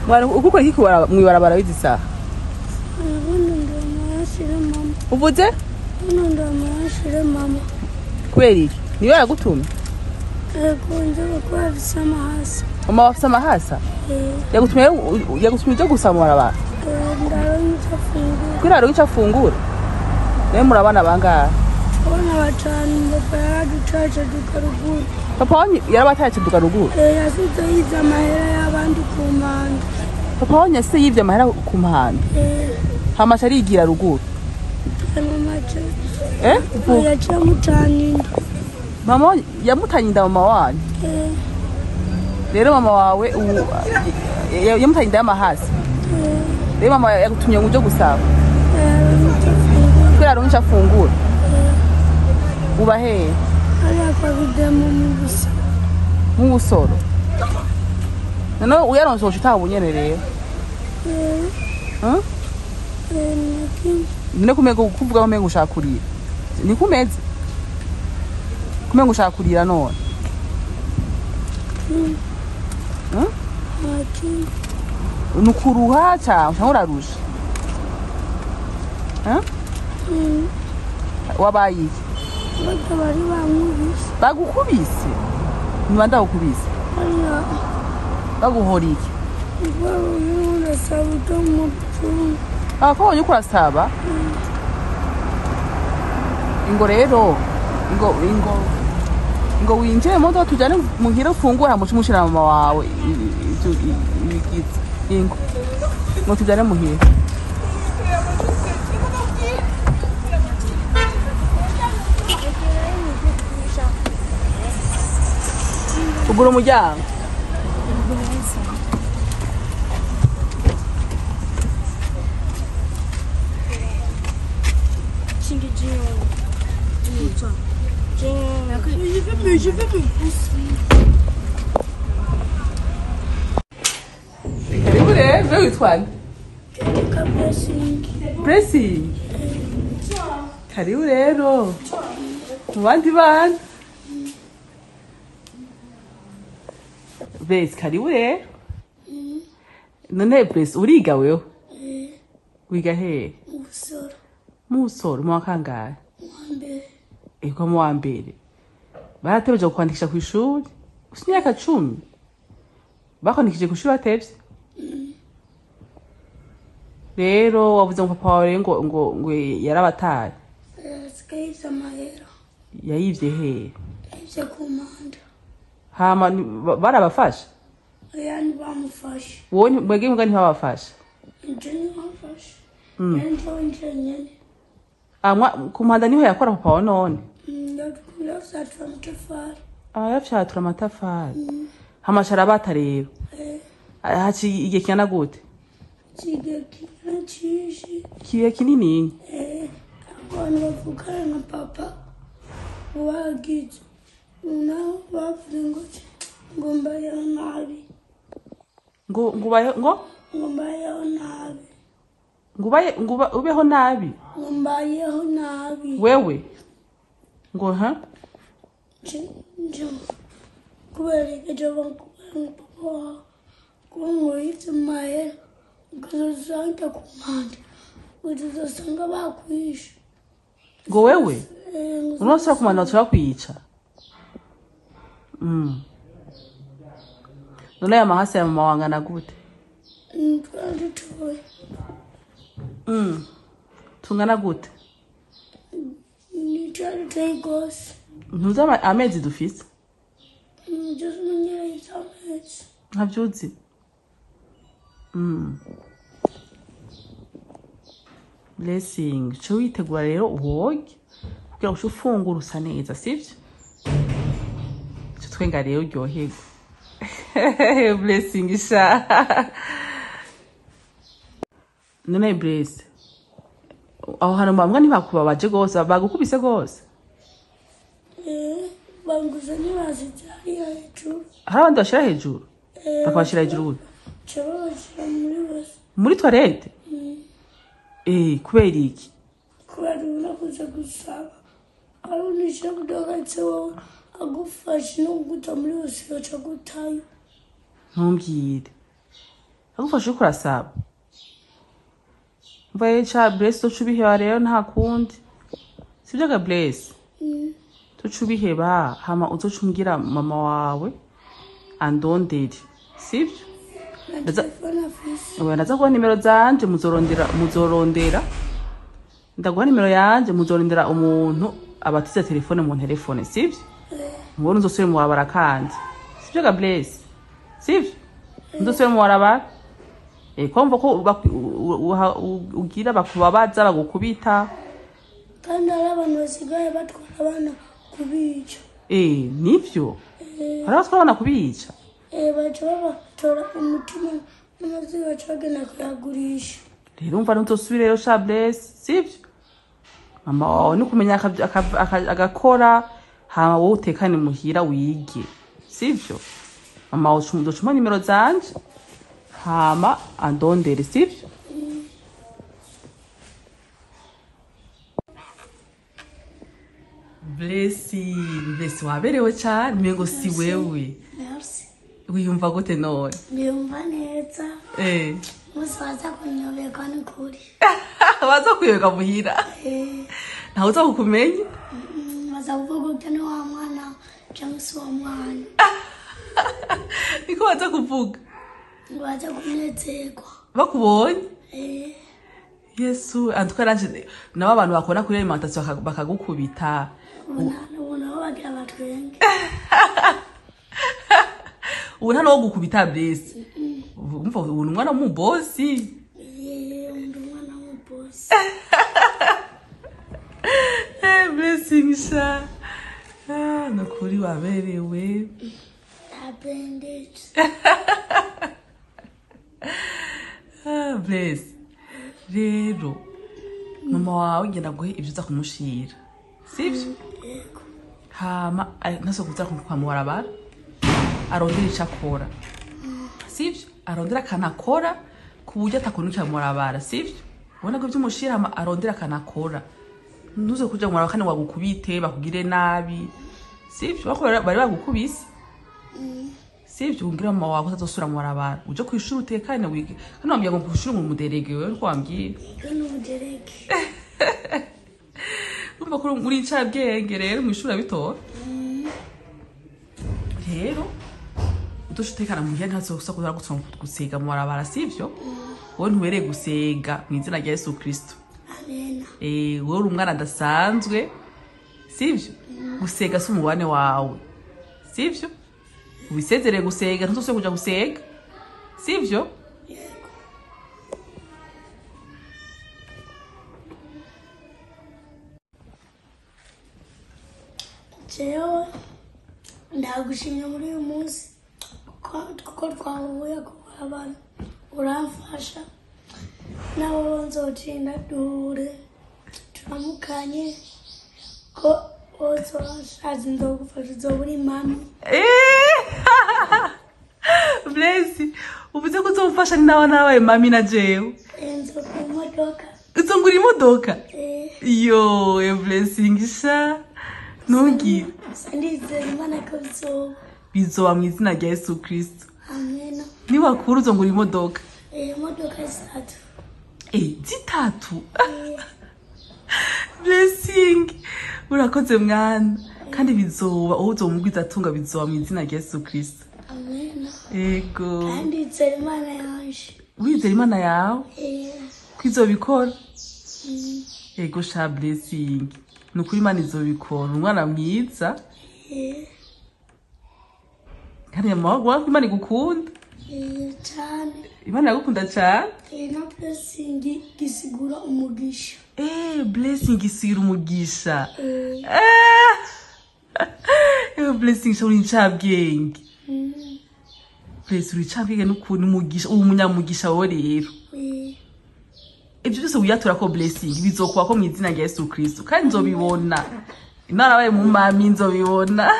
Mwana ukukora iki mwibarabara w'izi saha? Uvuze? Mama. Kubera iki? Niwe yagutumye? Ego, kuko afise amahasa. Mama afise amahasa? Yagutumye uje gusaba mu barabara? Ndaronka ico afungura. Kugira aronke ico afungura? Nawe muri abana bangahe? Abana batanu, papa yaraducaje duka ruguru. Papa wanyu yarabataye duka ruguru? Yasize yivye amahera y'abandi ku mpanda. Papa wanyu yasize yivye amahera ku mpanda? Hama aca arigira ruguru? Yaciye amutana inda. Mama wanyu yamutanye inda mama wanyu? Rero mama wawe yamutanye inda y'amahasi? Rero mama yagutumye ngo uje gusaba? Kubera aronke ico afungura? Uba hehe? Hariya kwa Bidemo mu Busoro. Mu Busoro? None uyaronse woca utaha ubunyene rero? None kumengo kuvuga kumengo ushaka kurira. Niko umeze? Kumengo ushaka kurira none? Nukuruha canke urarusha? Wabaye iki? Bari bankubise. Bagukubise? Ni bande bagukubise? Baguhora iki? Ko wabonye uko urasaba? Ingo rero, ingo winjire mu modoka tujane muhira ufungure hama uce umushira mama wawe ibigize. Ingo. Ngo tujane muhira. Ugura umuryango. Je vais me pousser. Karibu rero, wewe witwa nde? Blessing. Karibu rero. Mu bandi bana. Bless, karibu rero. None Bless, uriga wewe? Wiga hehe? Mu Busoro. Mu Busoro, mu wa kangahe? Mu wa mbere. Ego, mu wa mbere. Baratebeje kukwandikisha kw'ishuri? Ufise imyaka 10? Bakwandikishije kw'ishuri batevye? Rero wavuze ngo papa wawe ngo yarabataye. Yasigaye yivye amahera. Yayivye hehe? Yayivye ku mpanda. Hama barabafasha? Oya, ntibamufashe. Wowe mwebwe mbwa ntibabafasha? Nje ntibamfashe. Nje nje nyene. Ku mpanda niho yakora papa wawe none? Yafyatura amatafari. Yafyatura amatafari. Hama aca arabata rero. Haciye igihe kingana gute? Igihe kingana cinshi. Igihe kinini? Abantu bavukana na papa bagize. Naho bavuze ngo mbayeho nabi. Ngo ubayeho ngo? Ngo mbayeho nabi. Ngo ubaye ngo ubeho nabi? Ngo mbayeho nabi. Wewe? Ngo ha? Kubera ejo bakubwira papa wawe ngo yivye amahera ukazosanga ku mpanda ukazosanga bakwishe. Ngo wewe? Unosaba ku mpanda bashobora kwica? None aya mahasa ya mama wangu angana gute? Twaradutoye. Tungana gute? Twaradutoye gose. Ntuzi amezi dufise? Ntuzi amezi. Ntavyuzi? Blessing, co witegura rero woge kugira ngo uce ufungura usa neza, sivyo? Ico twenga rero uryoherwe. Blessing sha. None Bless, aho hantu bamwe ntibakubabaje gose, bagukubise gose? Banguze ntibasize hariya hejuru. Hari abandi bashira hejuru? Bakabashira hejuru gute? Baca babashira muri bose. Muri toilette? Kubera iki? Kubera unakuze gusaba. Ari unishe kudogatse wowe agufashe no kuguta muri bose baca gutayo. Ntumbwire. Agufashe uriko urasaba. Mva rero ca Bless, uzoca ubiheba rero, nta kundi. Sivyo ga Bless? Tuca ubiheba, hama uzoca umbwira mama wawe andondere. Sivyo? Na telefone afise. Oya, ndaza kuguha nimero zanje, muzorondera, muzorondera. Ndaguha nimero yanje, muzorondera umuntu abatiza telefone mu telefone, sivyo? Mubone uzosubire mu barabara kandi. Sivyo ga Bless? Sivyo? Uzosubire mu barabara? Eh, ko mva ko ugira bakubabaza, bagukubita. Kandi hari abantu basigaye batwara abana kubica. Eh, nivyo. Hari abatwara abana kubica. Baca babatora umutima n'amazi, baca bagenda kuyagurisha. Rero umva, ntuzosubire rero sha Bless, sivyo? Mama wawe ni kumenya agakora, hama wowe utekane muhira wige, sivyo? Mama wawe uzoca umuha nimero zanje, hama andondere, sivyo? Blessing, Bless, waberewe cane, umengo si wewe. Merci. Wiyumva gute none? Ndiyumva neza. Umunsi baza kunyobeka ni kuri. Baza kuyoberwa muhira? Ntawe uza kukumenya? Baza kuvuga uti ni wa mwana cyangwa si wa mwana. Niko baza kuvuga? Baza kunezerwa. Bakubonye? Eh. Yesu, antuka nanje nabo abantu bakora kuri alimentation bakagukubita. Ubu nabo bagira batwenge. Ubu nta n'uwo gukubita, Bless. Umva, ubu ni umwana w'umubosi. Ndi umwana w'umubosi. Blessing sha. Ah, nukuri waberewe. Appendage. Ah, Bless. Rero mama wawe ngenda guhe ibyo uza kumushira, sivyo? Yego. Hama ntaso kuza kwa mubarabara, arondera ico akora, sivyo? Arondera akantu akora ku buryo atakunukira mu barabara, sivyo? Ubona ko ivyo umushira, hama arondera akantu akora, ntuze kuja mu barabara kandi bagukubite, bakugire nabi, sivyo? Bako bari bagukubise, sivyo? Umbwira mama wawe ko utazosubira mu barabara, uje kw'ishuri utekane wige. Kandi wambwira ngo kw'ishuri ngo umuderege, wewe niko wambwira. Yego, n'ubuderege. Urumva ko uri incabwenge rero, mw'ishuri abitora. Rero udoce utekana muhira, ntazosa kuza gusiga mu barabara, sivyo? Wowe ntubereye gusega, mu izina rya Yesu Kristo. Amena. Eh, wowe uri umwana adasanzwe, sivyo? Gusega si umubane wawe, sivyo? Ubisezerere gusega, ntuzosubire kuja gusega, sivyo? Yego. Jewe ndagushimye muri uyu munsi kuko twahuye ku abantu, uramfasha. Nawe nzotinda duhure turamukanye, ko wose washatse nzogufasha, uzoba uri mami. Bless, uvuze ko uzomfasha ni nawe nabaye mami na jewe. Nzogura imodoka. Uzongura imodoka? Eh. Yo, Blessing sha, ntugire. Ndizera Imana ko bizoba. Bizoba mu izina rya Yesu Kristo. Amena. Niwakura uzongura imodoka? Imodoka zitatu. Eh, zitatu? Blessing, urakoze mwana, kandi bizoba. Wowe uzomugwiza atunga, bizoba mu izina rya Yesu Kristo. Amena. Ego. Kandi nizera Imana yanje. Wizera Imana yawe? Eh. Ko izobikora? Mm. Ego sha Blessing, ni ukuri Imana izobikora, umwana mwiza. Kandi mama wawe, Imana igukunda. Cyane. Imana iragukunda cyane. Na blessing gisigura umugisha. Eh, Blessing isigira umugisha. Blessing sha, uri incabwenge. Bless, uri incabwenge n'ukuntu umugisha, ubu umunyamugisha wowe rero. Ibyo byose wiyatura ko, Blessing, bizokuba ko mu izina rya Yesu Kristo, kandi nzobibona. Imana abaye mu mami, nzobibona.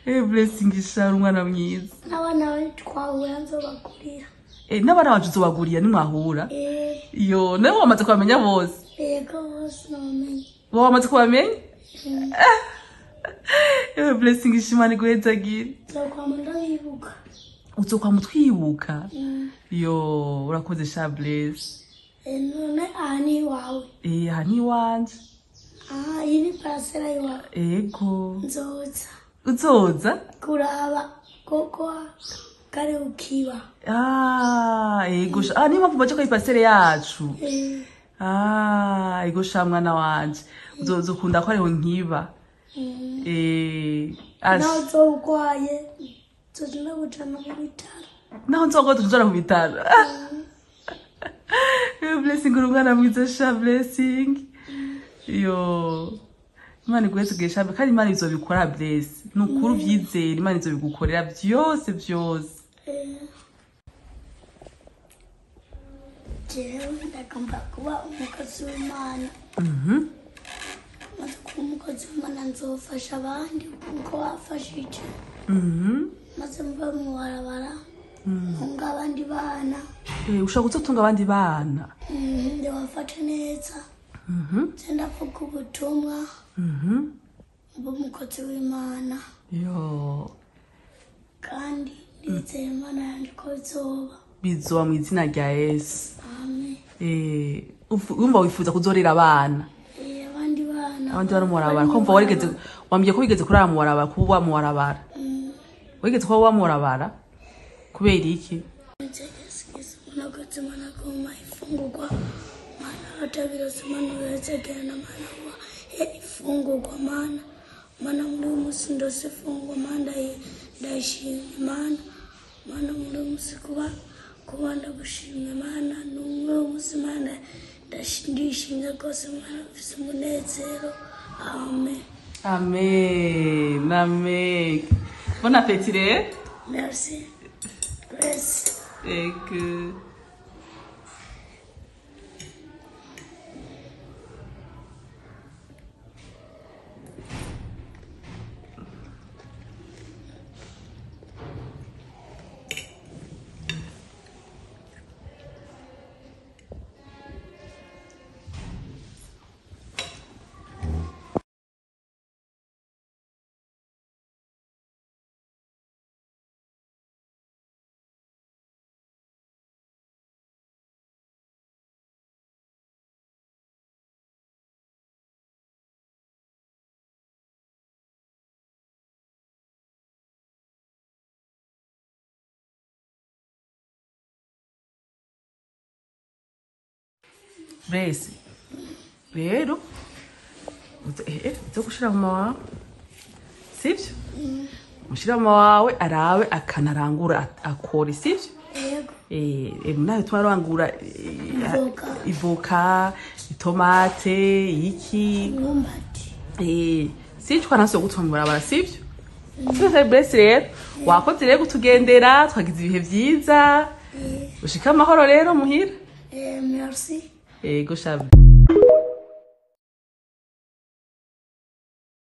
Blessing sha, uri umwana mwiza. N'abana bawe twahura nzobagurira. Eh, n'abana bacu uzobagurira nimwahura? Eh. Yo, nawe wamaze kubamenya bose? Yego, bose nabamenye. Wowe wamaze kubamenya? Blessing, ishimana iguhezagire. Nzokwama ndabibuka. Uzokwama utwibuka. Yo, urakoze sha Blaise. None aha ni iwawe? Aha ni iwanje. Aha iyi ni parasera iwawe? Ego. Nzoza. Uzoza? Kuraba koko kare ukiba. Ah, ego sha. Ah, niyo mpamvu baje ko ipasere yacu. Ah, ego sha mwana wanje. Uzokunda ko ariho nkiba. Naho uzoba urwaye nzoza ndagujana mu bitaro. Naho nzoga tujana ku bitaro. Blessing, uri umwana mwiza sha Blessing. Yo. Imana iguhe sha, kandi Imana izobikora Bless. Nukuri uvyizere, Imana izobigukorera byose byose. Jewe ndagomba kuba umukozi w'Imana. Maze kuba umukozi w'Imana nzofasha abandi kuko wafashije. Maze mve mu barabara ntunga abandi bana. Ushaka kuzotunga abandi bana? Ndabafata neza. Nze ndavuga ubutumwa. Mbe umukozi w'Imana. Yo. Kandi ndizeye Imana yanje ko bizoba. Bizoba mu izina rya Yesu. Amen. Wumva wifuza kuzorera abana? Abandi bana. Abandi bana mu barabara. Ko mva warigeze wambwiye ko wigeze kurara mu barabara, kuba uba mu barabara. Wigeze kuba uba mu barabara? Kubera iki? Ifungurwa mana atabirose mana urezegera mana ifungurwa mana mana muri uyu munsi ndose ifungurwa mana ndayishimye mana mana muri uyu munsi kuba ndagushimye mana muri uyu munsi mana ndishimye rwose mana mfise umunezero. Amen. Amen. Amen. Bon appétit rero. Merci. Grace. Ego. Blaise, rero uze gushira mama wawe, sivyo? Mushira mama wawe arawe akanarangura akore, sivyo? Yego. Nawe twarangura ivoka, itomate, iki, imyumbati. Sivyo kwanase gutuma mu barabara, sivyo? Sivyo Blaise rero, wakoze rero kutugendera, twagize ibihe vyiza. Ushika amahoro rero muhira. Merci. Ego sha.